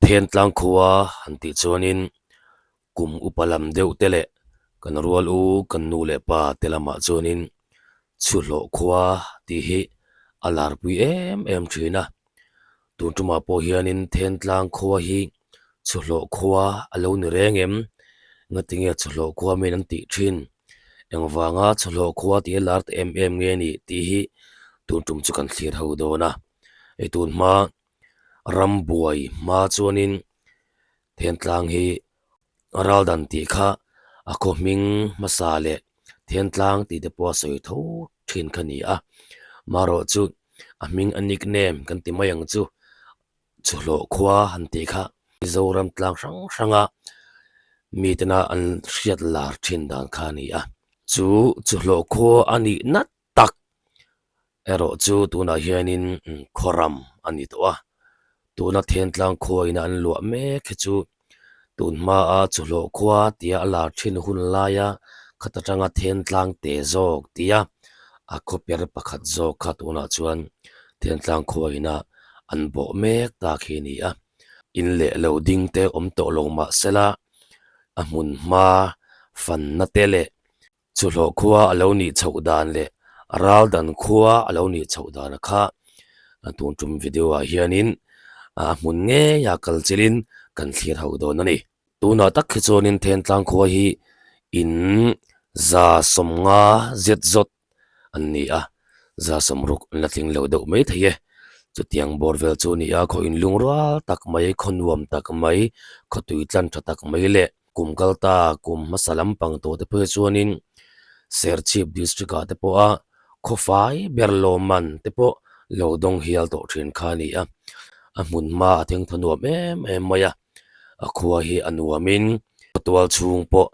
Thentlang khua han tih chuanin kum upa lam deuh te leh kan rual u kan nu leh pa te lamah chuanin chhuhlawh khua tih hi a larpui em em thin a. Tun tumah pawh hianin Thentlang khua hi chhuhlawh khua a lo ni reng em? Ngatinge chhuhlawh khua min an tih thin? Engvanga chhuhlawh khua tih a lar ta em em nge ni tih hi tun tum chu kan thlir ho dawn a. Hei tun hma ram buai hma chuanin Thentlang hi ral dan tih kha a khaw hming hmasa leh Thentlang tih te pawh a sawi tho thin kha ni a. Marawh chu a hming a nickname kan ti mai ang chu Chhuhlawh khua han tih kha Mizoram tlang hrang hranga mitena an hriat lar thin dan kha a ni a. Chu Chhuhlawh khua a nih nat tak erawh chu tunah hianin khawram a ni tawh a, tuna Thentlang khua ina an luah mek hi chu tun hmaa Chhuhlawh khua tia a lar thin hun laia khat atanga Thentlang te zawk tia a khawper pakhat zawk kha tunah chuan Thentlang khua ina an bawh mek tak hi a ni a, in leh lo ding te awm tawh lo mah sela a hmun hma fanna te leh Chhuhlawh khua a lo nih chhoh dan leh ral dan khua a lo nih chhoh dan kha tun tum video ah hianin a hmun ngeia kal chilhin kan thlir ho dawn a ni. Tunah tak hi chuanin Thentlang khua hi in 150 zet zawt an ni a, 60 an la tling lo deuh mai thei e. Chutiang bawr vel chu a ni a, khaw inlungrual tak mai, khaw nuam tak mai, khaw tui tlan tha tak mai leh Kum kal ta kum hmasa lampang tawh te phei chuanin Serchhip district ah te pawha khawfai ber lawmman te pawh lo dawng hial tawh thin kha a ni a, a hmun hma a theng tha nuam em em mai a, a khua hi a nuamin khawtual chhung pawh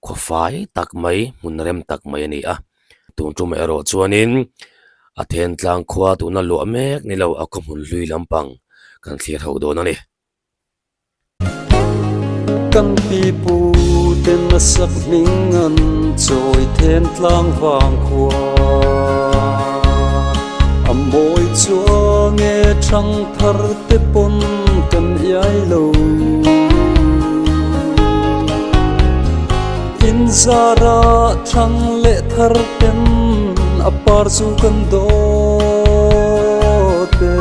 khawfai tak mai hmun rem tak mai a ni a, tun tum erawh chuanin a thentlang khua tuna luah mek ni lo a khaw hmun hlui lampang kan thlir ho dawn a ni. Kan pipu ten a sak hming an chawi then tlang vang khua. A mawi chuang e thang thar te pawn kan iai lo. In zara thang leh thar ten a par chu kan dawt e.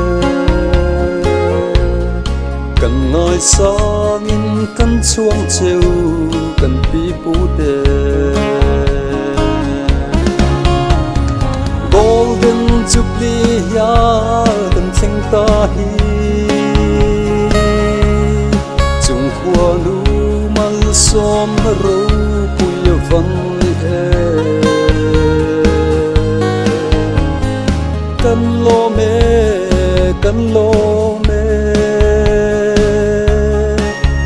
Kan ngaisangin kan chhuang cheu kan pipu te. Golden Jubilee hial kan thleng ta hi. Chung khuanu malsawmna ropui a van ni e. Kan lawm e, kan lawm e.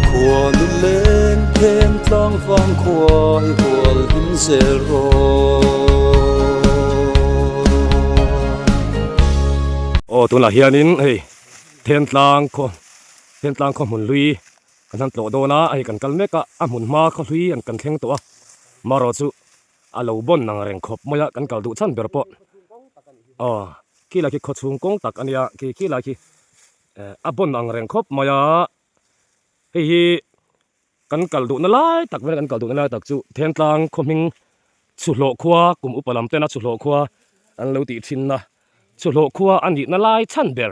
Khua nu leng then tlang vang khua i hual him zel rawh. Aw tunah hianin hei Thentlang khaw Thentlang khaw hmun hlui kan han tlawh dawn a, hei kan kal mek a, a hmun hma khaw hlui kan thleng tawh a, marawh chu a lo bawn ang reng khawp mai a, kan kal duh chhan ber pawh aw khi lai khi khaw chhung kawng tak a nia, khi khi lai khi a bawn ang reng khawp mai a, hei hi kan kal duhna lai tak vel kan kal duhna lai tak chu Thentlang khaw hming Chhuhlawh khua kum upa lam tena Chhuhlawh khua an lo tih thinna Chhuhlawh khua a nihna lai chhan ber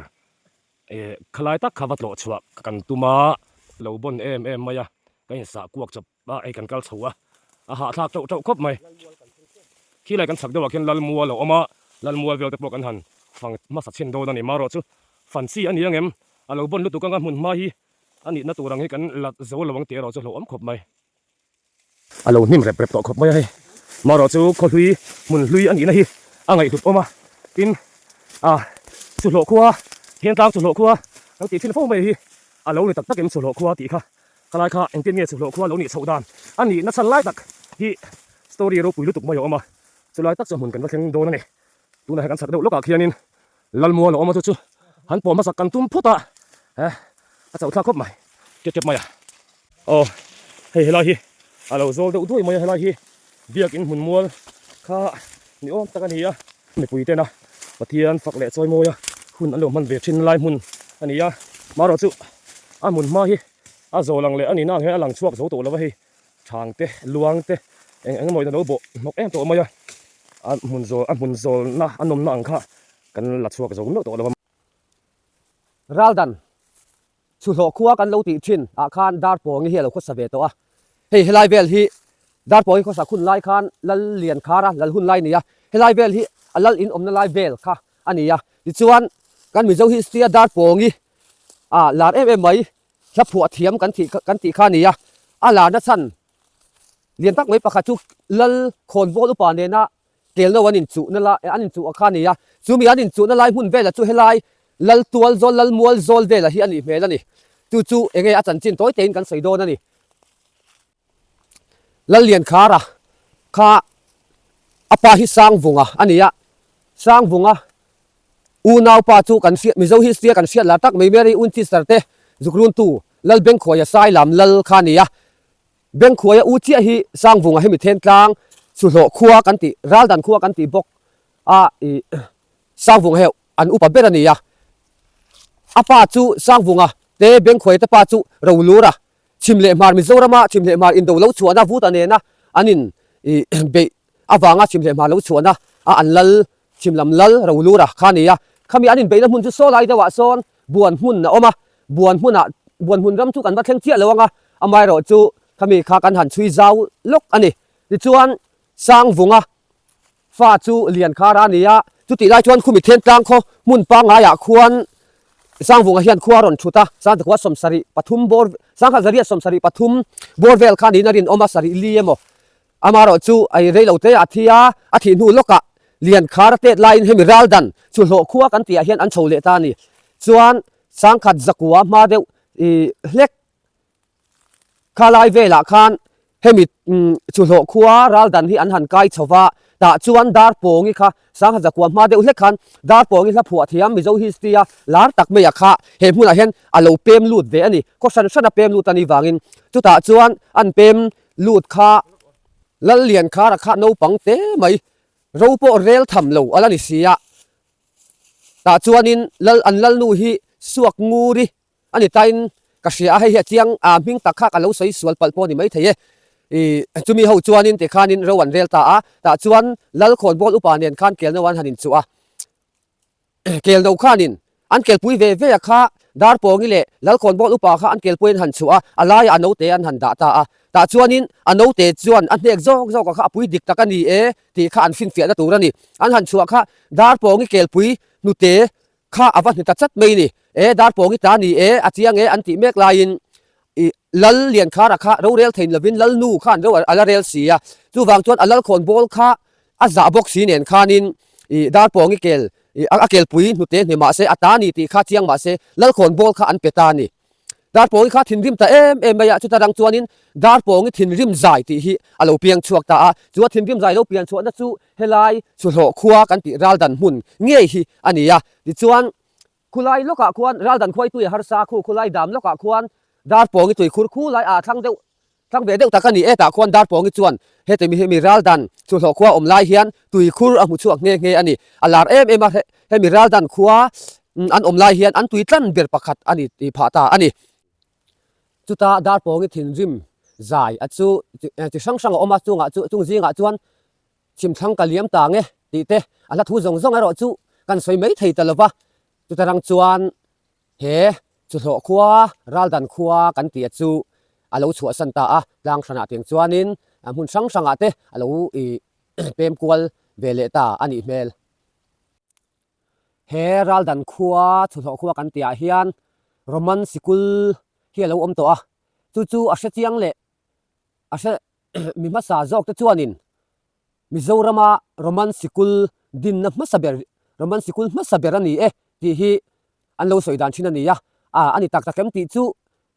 Eh khalai tak kha va tlawh chhuah kan tum a, lo bawn em em mai a, ka insah kuak chawp a, hei kan kal chho a, a hahthlak teuh teuh khawp mai. Khilai kan chhak deuhah khian Lalmual a awm a, Lalmual vel te pawh kan han fang hmasa chhin dawn a ni. Marawh chu fancy a ni ang em, a lo bawn lutuk anga hmun hma hi a nihna tur ang hi kan la zo lo ang tih erawh chu hlauhawm khawp mai. A lo hnim rep rep tawh khawp mai a hei. Marawh chu khaw hlui hmun hlui a nihna hi a ngaihhlut awm a, tin ah Chhuhlawh khua Thentlang Chhuhlawh khua kan tih thin fo mai hi a lo ni tak takin Chhuhlawh khua tih kha khalai kha engtin nge Chhuhlawh khua lo nih chhoh dan a nihna chhan lai tak hi story ropui lutuk mai a awm a, chulai tak chu hmun kan va thleng dawn a ni. Tunah hian kan chak deuh lawkah khianin Lalmual a awm a chu chu han pawh hmasak kan tum phawt a, eh a chauh thlak khawp mai tep tep mai a. Aw hei helai hi a lo zawl deuh duai mai a, helai hi biakin hmun mual kha ni awm tak a ni a, mipui tena Pathian fak leh chawi mawi a hun an lo hman ve thin lai hmun a ni a, marawh chu A hmun hma hi a zawl ang leh a nihna ang hian a lang chhuak zo tawh lo a hei thang te luang te eng eng emaw in a lo bawh hnawk em tawh mai a a hmun zawl a hmun zawlna a nawmna ang kha kan la chhuak zo meuh tawh lo a. Raldan Chhuhlawh khua kan lo tih thin ah khan Darpawngi hi a lo khawsa ve tawh a, hei helai vel hi Darpawngi khawsa khun lai khan Lal Lian Khara lal hun lai a ni a, helai vel hi a lal in awmna lai vel kha a ni a, tichuan kan Mizo history a Darpawngi ah lar em em mai hla phuah thiam kan tih kan tih kha a ni a, a larna chhan lian tak mai pakhat chu Lal Khawnvawl upa nena Kelno an inchuhna lai an inchuh a kha a ni a, chumi an inchuhna lai hmun velah chu helai Lal tual zawl Lal mual zawl velah hi a nih hmel a ni. Chu chu enge a chanchin tawi tein kan sawi dawn a ni. Lal Liankhara kha a pa hi Sangvunga a ni a, Sangvunga unaupa chu kan hriat Mizo history a kan hriat lar tak mai Mary Winchester te zukruntu Lal Bengkhuaia Sailam Lal kha a ni a. Bengkhuaia u chiah hi Sangvunga hemi thentlang Suhlawh khua kan tih, Raldan khua kan tih bawk a ih Sangvunga hi an upa ber a ni a. A pa chu Sangvunga te Bengkhuaia te pa chu Rolura, Chhim leh Hmar Mizorama Chhim leh Hmar indo lo chhuahna Vuta nena an in ih beih avanga Chhim leh Hmar lo chhuahna a an lal Chhim lam lal Rolura kha a ni a. Khami an inbeihna hmun chu saw lai deuhah sawn Buan hmun a awm a, buan hmunah buan hmun ram chu kan va thleng chiah lo ang a, amaherawh chu khami kha kan han chhui zau lawk a ni. Tichuan Sangvunga fa chu Liankhara a ni a, chutih lai chuan khumi Thentlang khaw hmun pangaiah khuan Sangvunga hian khua a rawn thut a, Sangtakua 73 bawr Sangkhat zariat 73 bawr vel kha niin a rinawm a, sarih li emaw Amaherawh chu ei rei lo te a thi a, a thih hnu lawkah Liankhar a tet laiin hemi raldan chu hlawh khua kan tihah hian an chho leh ta a ni. Chuan Sangkhat zakua hma deuh i hlek kha lai velah khan hemi chu hlawh khua raldan hi an han kai chho va, tah chuan Darpawngi kha Sangkhat zakua hma deuh hlek khan Darpawngi hla phuah thiam Mizo history a lar tak mai a kha he hmunah hian a lo pem lut ve a ni. Khaw hran hran a pem lut a nih vangin chutah chuan an pem Lut kha Lal Liankhara kha naupang te mai ro pawh rel tham lo a la ni si a. Tah chuanin Lal an Lalnu hi suak nguri a ni tain ka hria a, hei hi a chiang a hming tak kha ka lo sawi sual palh pawh a ni maithei e. Ih chumi ho chuanin tikhanin ro an rel ta a, tah chuan Lal khawnbawl upa nen khan kelno an han inchuh a. Kelno khanin an kelpui ve ve a kha Darpawngi leh Lalkhawnbawl upa kha an kelpui an han chhuah a, a laiah a note an han dah ta a. Tah chuanin a note chuan a hnek zawk zawk a kha a pui dik tak a ni e tih kha an finfiahna tur a ni. An han chhuah kha Darpawngi kelpui hnute kha a va hni ta chat mai ni. E Darpawngi ta ni e, a chiang e an tih mek laiin i Lal Liankhara kha rorel thein lovin Lalnu khan ro a la rel si a. Chuvang chuan a Lalkhawnbawl kha A zah bawk si nen khanin i Darpawngi kel i a kelpui hnute hne mahse a ta ni tih kha chiang mahse Lalkhawn bawl kha an pe ta a ni. Darpawngi kha thinrim ta em em mai a, chuta rang chuanin Darpawngi thinrim zai tih hi a lo piang chhuak ta a, chu a thinrim zai lo pian chhuahna chu helai Chhuhlawh khua kan tih Raldan hmun ngei hi a ni a. Tichuan khulai lawkah khuan Raldan khuai tui a harsa a, khu khulai dam lawkah khuan Darpawngi tuikhur khulai aa thlang deuh Thlang ve deuh tak a ni e, tah khuan Darpawngi chuan heti mi hemi Raldan chhuhlawh khua awm lai hian tuikhur a hmu chhuak nghe nghe a ni. A lar em em a, hemi Raldan khua an awm lai hian an tui tlan ber pakhat a ni tih phah ta a ni. Chuta Darpawngi thinrim zai a chu chi hrang hrang a awm a, chungah chu chung zingah chuan chhimthlang ka liam ta nge tih te a hla thu zawng zawng erawh chu kan sawi mai thei ta lo va, chuta rang chuan He Chuhlawh khua, Raldan khua kan tih a chu a lo chhuahsan ta a, tlang hranah tiang chuanin hmun hrang hrangah te a lo i pem kual ve leh ta a nih hmel. He Raldan khua, Chuhlawh khua kan tihah hian Roman sikul hi a lo awm tawh a, chu chu a hrechiang leh a hre mi hmasa zawk te chuanin Mizorama Roman sikul dinna hmasa ber, Roman sikul hmasa ber a ni e tih hi an lo sawi dan thin a ni a, a ni tak tak em tih chu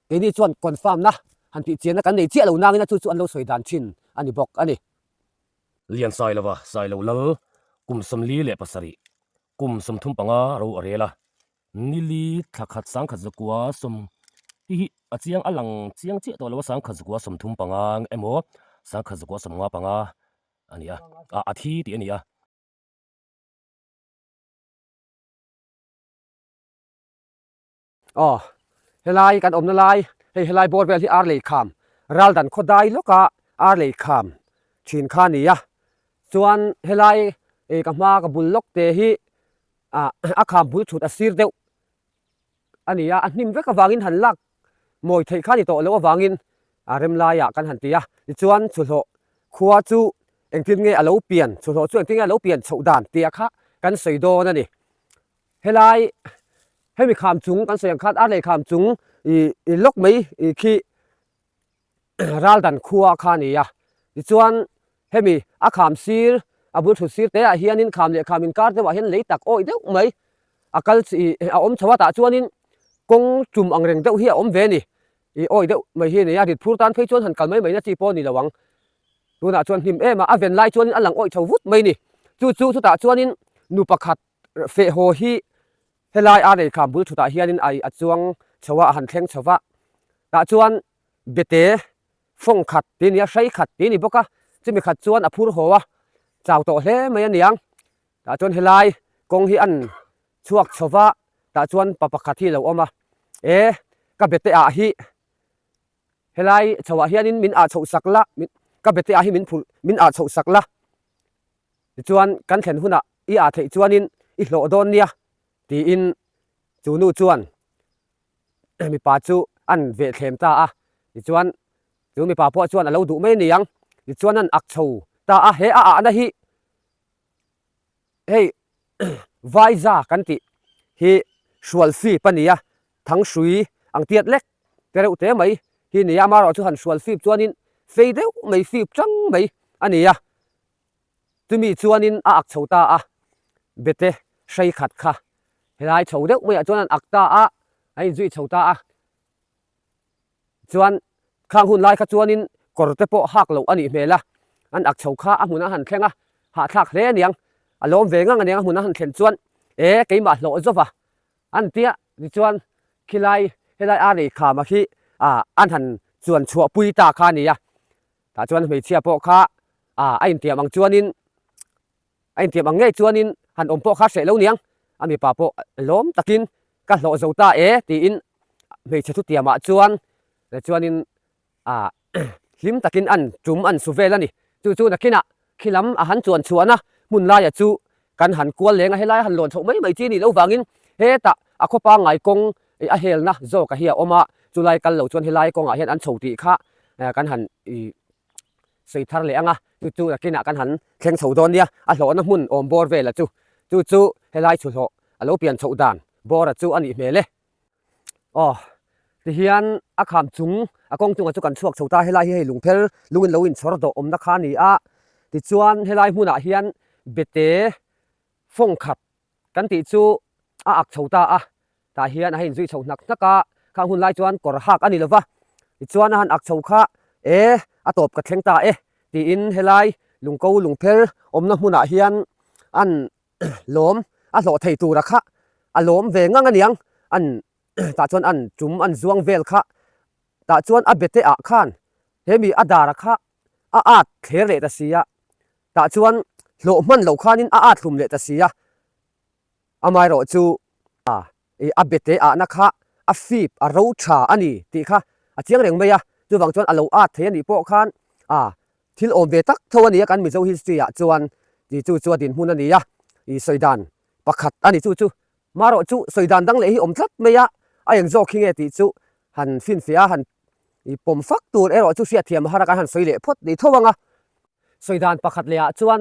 keini chuan confirm na han tih chianna kan nei chiah lo nangin a chu chu an lo sawi dan thin a ni bawk a ni. Lian Sailova, Sailo Lal, kum 47, kum 35 ro a rel a, Nili thla khat 1100 sawm hi hi a chiang a lang chiang chiah tawh lo a 1135 emaw 1155 a ni a ah a thi tih a ni a. Aw. Helai kan awmna lai hei helai bawr vel hi ar lei kham ral dan khaw dai lawka ar lei kham thin kha a ni a. Chuan helai ka hma ka bul lawk te hi ah a kham bul thut a sir deuh a ni a, a hnim vek avangin han lak mawi theih kha a ni tawh loh avangin a rem laiah kan han ti a. Tichuan chhuhlawh khua chu engtin nge a lo pian, chhuhlawh chu engtin nge a lo pian chhoh dan tih kha kan sawi dawn a ni. Helai hemi kham chung kan sawi ang khan ar lei kham chung ih lawk mai khi ral dan khua kha a ni a. Tichuan hemi a kham sir a bul thut sir te ah hianin kham leh kham inkar deuh ah hian lei tak awih deuh mai a kal ih a awm chho a tah chuanin kawng tum ang reng deuh hi a awm ve a ni. Ih awih deuh mai hi a ni a, rit phur tan phei chuan han kal mai mai na chi pawh a ni lo ang. Tunah chuan hnim em a, a ven lai chuanin a lang awih chho vut mai a ni. Chu chu chutah chuanin nu pakhat feh haw hi Helai a nei kham bul thutah hianin ai a chuang chho a, a han thleng chho va. Tah chuan bete fawng khat tih a ni a, hrei khat tih a ni bawk a, chumi khat chuan a phur haw a, chau tawh hle mai a niang. Tah chuan helai kawng hi an chhuak chho va, tah chuan pa pakhat hi a lo awm a, E, ka bete ah hi helai chhoah hianin min ah chhoh sak la, ka bete ah hi min phurh min ah chhoh sak la. Tichuan kan thlen hunah i ah theih chuanin i hlawh dawn nia tiin chu nu chuan mipa chu an veh thlem ta a. Tichuan chu mipa pawh chuan a lo duh mai aniang. Tichuan an ak chho ta a, he a ahna hi hei Vaiza kan tih hi hrual fip a ni a, thanghrui ang tiat lek te reuh te mai hi a ni a, amaherawhchu han hrual fip chuanin fei deuh mai fip tang mai a ni a. Chumi chuanin a ak chho ta a, bete hrei khat kha helai chho deuh maiah chuan an ak ta a, a inzui chho ta a. Chuan khang hun lai kha chuanin kawr te pawh hak loh a nih hmel a, an ak chho kha a hmun a han thleng a, hahthlak hle aniang, a lawm ve ngang aniang a hmun a han thlen chuan e keimah hlawh zova an tia tichuan khilai helai a rei khama khi ah an han chuan chhuah pui ta kha a ni a. Tah chuan hmeichhia pawh kha ah a intiam ang chuanin a intiam ang ngei chuanin han awm pawh kha hreh lo niang, a mipa pawh lawm takin ka hlawh zo ta e tiin hmeichhe thutiamah chuan chuanin ah hlim takin an tum an su vel a ni. Chu chu nakinah khi lam a han chuan chhuahna hmun laia chu Kan han kual leng a, helai a han lawn chhoh mai mai chi a nih loh vangin hetah a khaw pangngai kawng a helna zawk a hi a awm a, chulai kal lo chuan helai kawngah hian an chho tih kha kan han sawi thar leh ang a, chu chu nakinah kan han thleng chho dawn nia, a hlawhna hmun awm bawr vela chu, chu chu helai chhuhlawh a lo pian chhoh dan bawra chu a nih hmel e. Aw, tihian a kham chung, a kawng chungah chu kan chhuak chho ta, helai hi hei lungpher lungin lo inchhawr dawh awmna kha a ni a, tichuan helai hmunah hian bete fawng khat kan tih chu a ak chho ta a, tah hian a han inzui chho hnak hnak a, khang hun lai chuan kawr hak a ni lova, tichuan a han ak chho kha e a tawp ka thleng ta e tiin helai lungko lungpher awmna hmunah hian an lawm a hlawh thei tura kha a lawm ve ngang aniang an tah chuan an tum an zuang vel kha tah chuan a bete ah khan he mi a dara kha a at thler leh ta si a tah chuan hlawh hman loh khanin a at hlum leh ta si a amaherawh chu a Ih a bete ahna kha a fip a ro tha a ni tih kha a chiang reng mai a, chuvang chuan a lo at thei a nih pawh khan a thil awm ve tak tho a ni a kan Mizo history ah chuan tih chu chu a dinhmun a ni a, ih sawi dan pakhat a ni chu chu marawh chu sawi dan dang leh hi awm tlat mai a, a eng zawk hi nge tih chu han finfiah a han ih pawm fak tur erawh chu hriatthiam a har a kan han sawi leh phawt ni tho ang a. Sawi dan pakhat leh ah chuan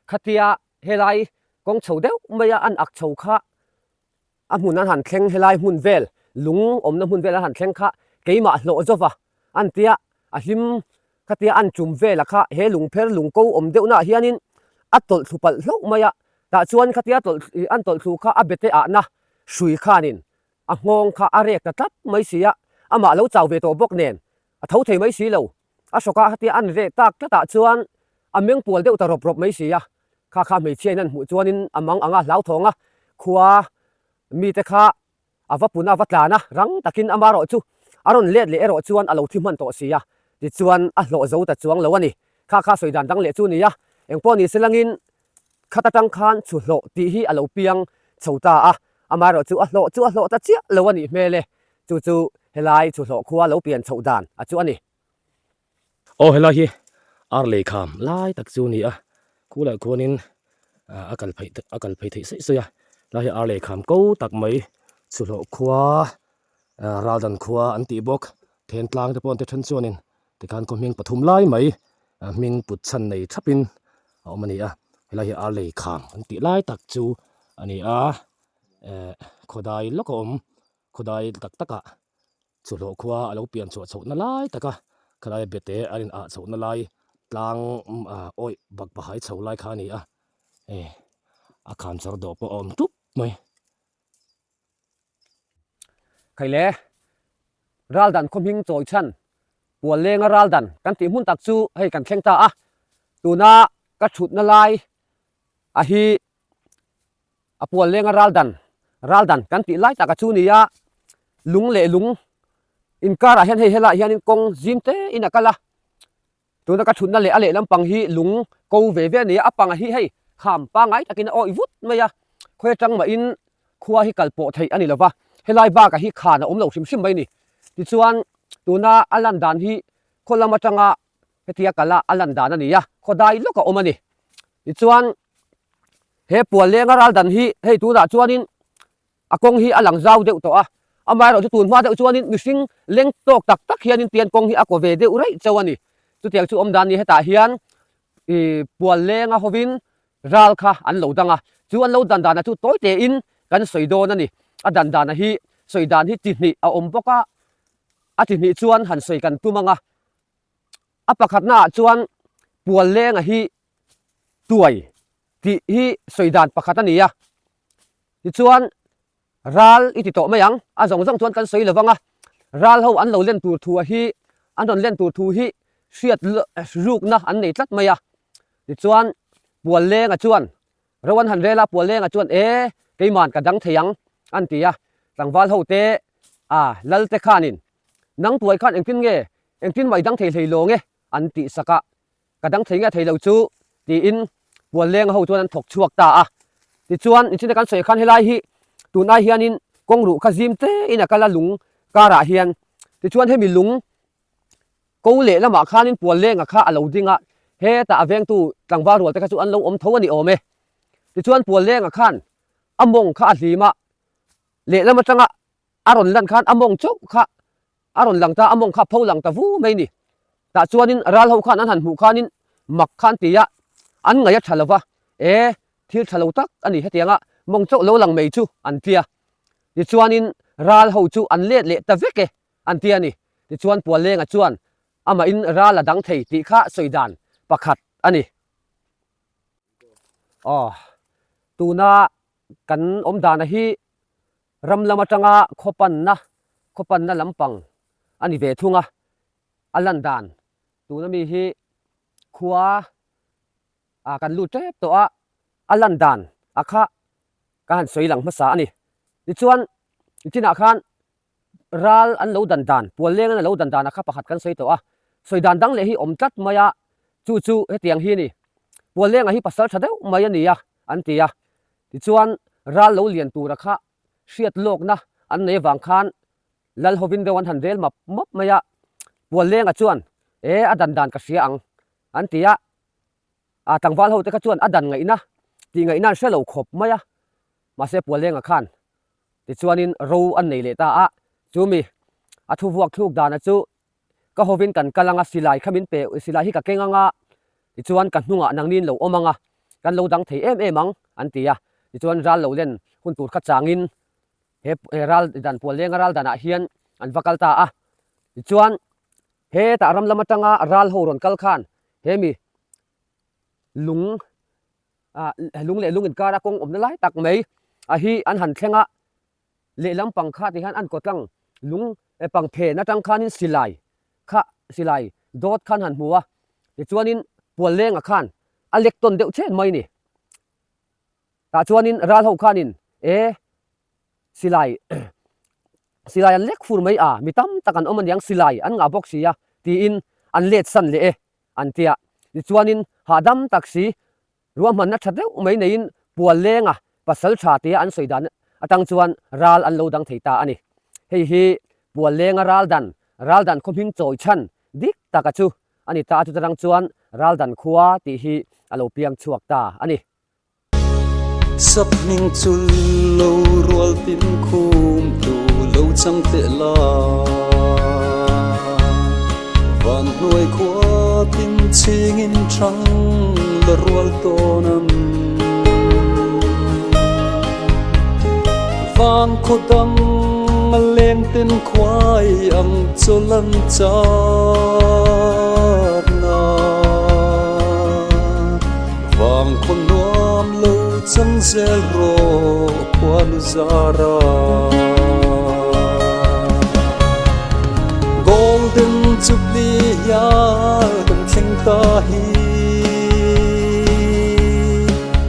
khatia helai kawng chho deuh mai a an ak chho kha A hmun an han thleng helai hmun vel, lung awmna hmun vel an han thleng kha keimah hlawh zova an tia, a hlim khatia an tum vela kha he lungpher lungko awm deuh naah hianin a tawlh thlu palh hlauh mai a, tah chuan khatia tawlh an tawlh thlu kha a bete ahna hrui khanin a nghawng kha a rek ta tlat mai si a, amah lo chau ve tawh bawk nen a tho thei mai si lo, a hrawkah khatia an reh tak tlatah chuan a meng pual deuh ta rawp rawp mai si a. Kha kha hmeichhia in an hmuh chuanin a mang anga hlauthawng a, khua mite kha a va pun a, a va tlan a, rang takin ama erawh chu a rawn let leh erawh chuan a lo thi hman tawh si a, tichuan a hlawh zo ta chuang lo a ni. Kha kha sawi dan dang leh chu a ni a, engpawh ni se langin khat atang khan chhu hlawh tih hi a lo piang chho ta a, amaherawh chu a hlawh chu a hlawh ta chiah lo a nih hmel e, chu chu. Helai chhuhlawh khua lo pian chhoh dan a chu a ni. Aw helai hi ar lei kham lai tak chu a ni a, khulai khuanin a kal phei a kal phei theih saih saih a, helai hi ar lei kham ko tak mai chhuhlawh khua raldan khua an tih bawk thentlang te pawh an ti then chuanin tikhan khaw hming pathum lai mai hming put chhan nei thapin a awm a ni a, helai hi ar lei kham an tih lai tak chu a ni a, eh khawdai lawk a awm khawdai tak takah. Chhuhlawh khua a lo pian chhuah chhohna lai tak a, khalaia bete a in ah chhohna lai tlang awih bak pahai chho lai kha a ni a, hei a khan chawr dawh pawh a awm tup mai. Khaile, Raldan khaw hming chawi chhan Puallenga Raldan kan tih hmun tak chu hei kan thleng ta a, tuna ka thutna lai a hi A pual lenga ral dan, ral dan kan tih lai tak a chu nia, lung leh lung inkarah hian hei helaiah hianin kawng zim te in a kal a, tuna ka thutna leh a leh lampang hi lung ko ve ve a ni a, a panga hi hei kham pangngai takin a awih vut mai a, khawi atang mahin khua hi kal pawh theih a ni lo va, helai bakah hi khan a awm lo hrim hrim mai a ni. Tichuan tuna a lan dan hi khaw lam atanga hetia kala a lan dan a ni a, khaw dai lawk a awm a ni. Tichuan he pual lenga ral dan hi hei tunah chuanin a kawng hi a lang zau deuh tawh a, amaherawh chu tun hma deuh chuanin mihring leng tawk tak tak hianin pian kawng hi a kaw ve deuh raih chauh a ni. Chutiang chu awm dan ni hetah hian ih pual lenga hovin ral kha an lo dang a, chu an lo dan dana chu tawi tein kan sawi dawn a ni. A dan dana hi sawi dan hi chi hnih a awm bawk a, a chi hnih chuan han sawi kan tum ang a. A pakhatnaah chuan pual lenga hi tuai tih hi sawi dan pakhat a ni a, tichuan ral i ti tawh mai ang, a zawng zawng chuan kan sawi lo vang a, ral ho an lo len tur thu a hi an rawn len tur thu hi hriat rukna an nei tlat mai a, tichuan pual lenga chuan ro an han rel a, pual lenga chuan e keiman ka dang thei ang an ti a, tlangval ho te a lal te khanin nang tuai khan engtin nge engtin mah i dang thei hlei lawng e an tih sak a. Ka dang thei nge thei lo chu tiin Puanlenga ho chuan an thawk chhuak ta a. Tichuan, nichina kan sawi khan helai hi tunai hianin kawng ruh kha zim tein a kal a lung karah hian. Tichuan hemi lung ko leh lamah khanin Puanlenga kha a lo ding a, hetah a vengtu tlangval rual te kha chu an lo awm tho a ni awm e. Tichuan Puanlenga khan a mawng kha a hlim a, lehlam atanga a rawn lan khan a mawng chauh kha a rawn lang ta, a mawng kha a pho lang ta vu mai ni. Tah chuanin ral ho khan an han hmuh khanin mak kha an ti a, an ngaih a tha lo va, e, thil tha lo tak a ni hetianga mawng chauh lo lang mai chu an ti a. Tichuanin ral ho chu an let leh ta vek e an ti a ni. Tichuan Puallenga chuan amahin ral a dang thei tih kha sawi dan pakhat a ni. Aw, tuna kan awm dana hi Ram lam atanga khaw panna, khaw panna lampang a ni ve thung a, a lan dan tuna mi hi khua ah kan lut tep tawh a, a lan dan a kha ka han sawi lang hmasa a ni. Tichuan nichinah khan ral an lo dan dan, pual leng an lo dan dan a kha pakhat kan sawi tawh a, sawi dan dang leh hi awm tlat mai a, chu chu hetiang hi a ni. Pual lengah hi pasal tha deuh mai a ni a, an ti a. Tichuan, ral lo lian tura kha hriat lawkna an nei avang khan Lal hovin deuh an han rel map map mai a, Puallenga chuan, E, a dan dan ka hria ang, an ti a. A tlangval hote kha chuan a dan ngaihna tih ngaihna an hre lo khawp mai a, mahse Puallenga khan tichuanin ro an nei leh ta a, chumi a thuvuak thluk dana chu Ka hovin kan kal anga silai kha min pe, silai hi ka keng anga, tichuan ka hnungah nangni in lo awm anga, kan lo dang thei em em ang, an ti a. Tichuan ral lo len hun tur kha changin he ral dan pual lenga ral danah hian an va kal ta a. Tichuan hetah ram lam atanga ral ho rawn kal khan he mi lung lung leh lung inkara kawng awmna lai tak mai a hi an han thleng a. Lehlam pang kha ti hian an kawtlang lung pang phen atang khanin silai kha silai dawt khan han hmu a, tichuanin Puallenga khan a lek tawn deuh chen mai ni. Tah chuanin ral ho khanin e silai silai an lek fur mai a, mi tam tak an awm aniang silai an ngah bawk si a tiin an let san leh e an tia. Tichuanin hahdam tak si Ruahmanna tha deuh mai neiin Puallenga pasal tha tia an sawi dan atang chuan ral an lo dang thei ta a ni. Hei hi Puallenga Raldan, Raldan khaw hming chawi chhan dik taka chu a ni ta a, chuta rang chuan Raldan khua tih hi a lo piang chhuak ta a ni. Sap hming chu lo rual tin khum tu lo chang teh la, van hnuai khua tin chhingin thang la rual tawn ang. Van khaw dang a leng ten khuai ang chaw lan chakna. Vang khaw nuam lo chang zel rawh khuanu zara. Golden Jubilee hial kan thleng ta hi.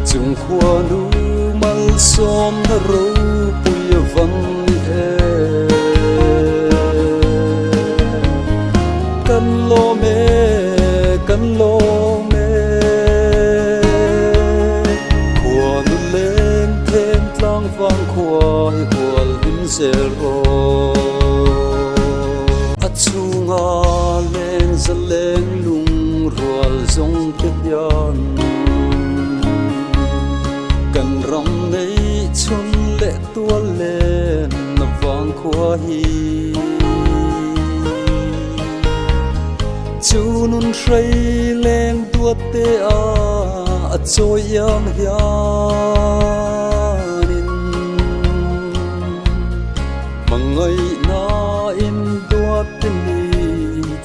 Chung khuanu malsawmna ropui a vang ni e. Kan lawm e, kan lawm e. Khuanu leng then tlang vang khua hi hual hlim zel rawh. A chhunga leng za leng lungrual zawng te hian kan ram nei chhun leh tual len a vang khua hi. Chu nun hrei leng duat te a a chawi iang hianin hmangaihna in duat te ni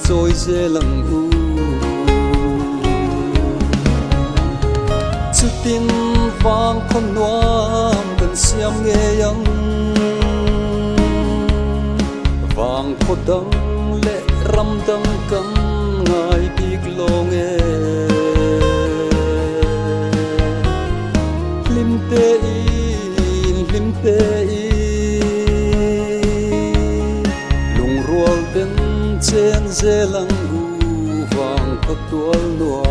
chawi zel ang u. Chutin vang khaw nuam kan siam ngei ang. Vang khaw dang leh ram dang kan ngai bik lo nge. Hlim tein, hlim tein, lungrual den chen zel ang u vang khaw tual nuam.